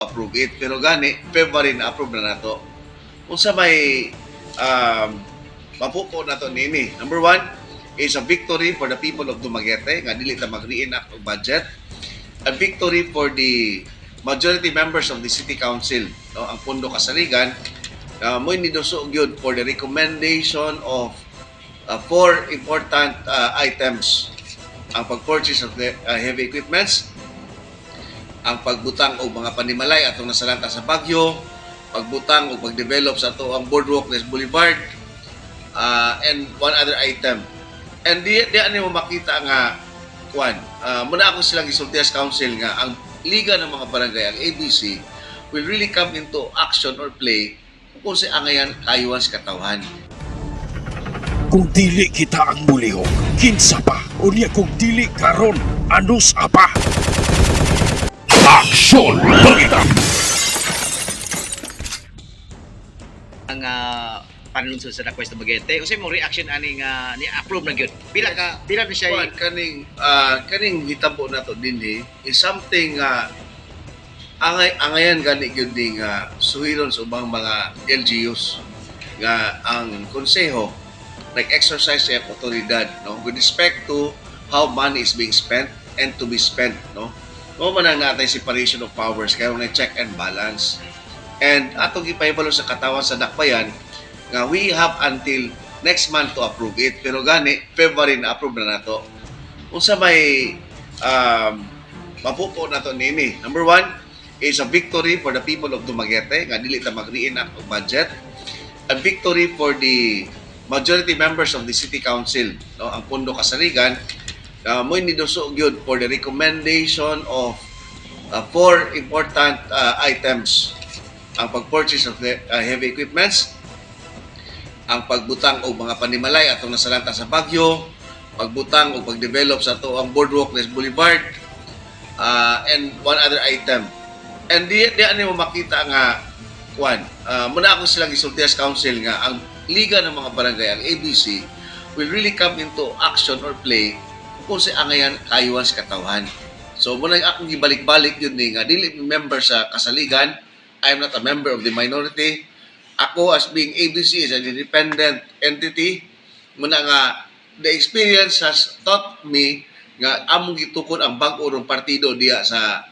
Approve it. Pero gani, February na approve na nato. Unsa may mapupo nato nini? Number one is a victory for the people of Dumaguete nga dili ta mag-reenact og budget. A victory for the majority members of the City Council, no, ang Pondo Kasaligan mo niduso gyud for the recommendation of four important items: ang pag-purchase of the heavy equipments, ang pagbutang og mga panimalay atong nasalanta sa bagyo, pagbutang og pagdevelop sa ato ang boardwalk des Boulevard, and one other item. And di ani mo makita nga kuan. Muna ako silang gisulti as council nga ang Liga ng mga Barangay, ang ABC, will really come into action or play kung sa angayan kayuan sa katawhan. Kung dili kita ang mulihok, kinsa pa? Unya kung dili karon, anus pa? Aksyon Balita! Ang panlungsod sa Dakwes Dumaguete. Unsay mo reaction ani nga ni-approve na gyud? Pila ka pila na siya? Kuan, kaning hitabo nato dinhi is something nga angay angayan gani gyud ni nga suhiron sa ubang mga LGUs nga ang konseho nag-exercise sa otoridad, no, with respect to how money is being spent and to be spent, no. Mao man ang natay separation of powers kaya na check and balance, and atong gipahibalo sa katawan sa Dakbayan nga we have until next month to approve it. Pero gani, February na approve na nato. Unsa may mapupo nato nini? Number one is a victory for the people of Dumaguete nga dili ta mag-reenact og budget. A victory for the majority members of the City Council, no, ang Pondo Kasaligan mo niduso gyud for the recommendation of four important items: ang pag-purchase of the heavy equipments, ang pagbutang og mga panimalay atong nasalanta sa bagyo, pagbutang og pagdevelop sa ato ang boardwalk des Boulevard, and one other item. And di ani mo makita nga kuan. Muna ako silang gisulti as council nga ang Liga ng mga Barangay, ang ABC, will really come into action or play kung sa angayan kayuan sa katawhan. So muna akong gibalik-balik yun ni nga dili mi member sa Kasaligan. I am not a member of the minority. Ako as being ABC is an independent entity. Muna nga the experience has taught me nga among gitukod ang bag-o rong partido diya sa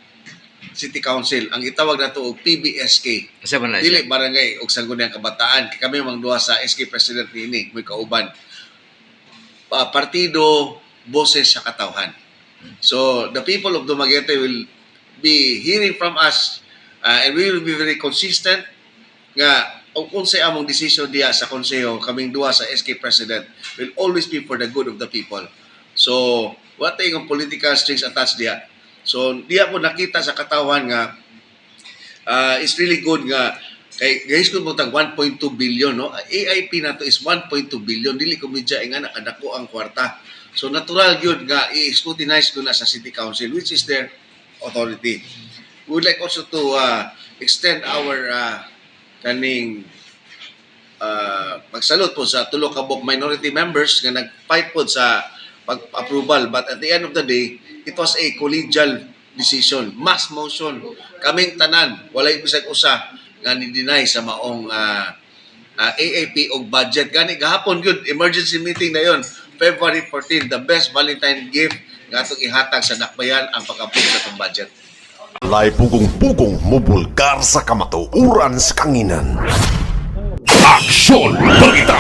City Council. Ang gitawag nato og PBSK. Asa man na Dili siya? Barangay og Sangguniang Kabataan. Kay kami mang duha sa SK President niini, may kauban. Partido Boses sa Katawhan. So the people of Dumaguete will be hearing from us and we will be very consistent nga og unsay among decision diya sa konseho, kaming duha sa SK President will always be for the good of the people. So wala tayong political strings attached diya. So diya po nakita sa katawan nga it's really good nga kay guys kung mo tag 1.2 billion, no, AIP nato is 1.2 billion. Dili ko medya nga nakadako ang kwarta. So natural gyud nga i-scrutinize ko na sa City Council, which is their authority. We would like also to extend our kaning magsalute po sa tulo ka buok minority members nga nag-fight po sa pag-approval, but at the end of the day it was a collegial decision, mass motion. Kaming tanan, walay bisag usa nga ni-deny sa maong AAP og budget. Gani gahapon gyud emergency meeting na yon, February 14. The best Valentine gift nga atong ihatag sa Dakbayan ang pag-approve sa atong budget. Walay pugong-pugong mubulgar sa kamatuoran sa kanginan. Aksyon Balita!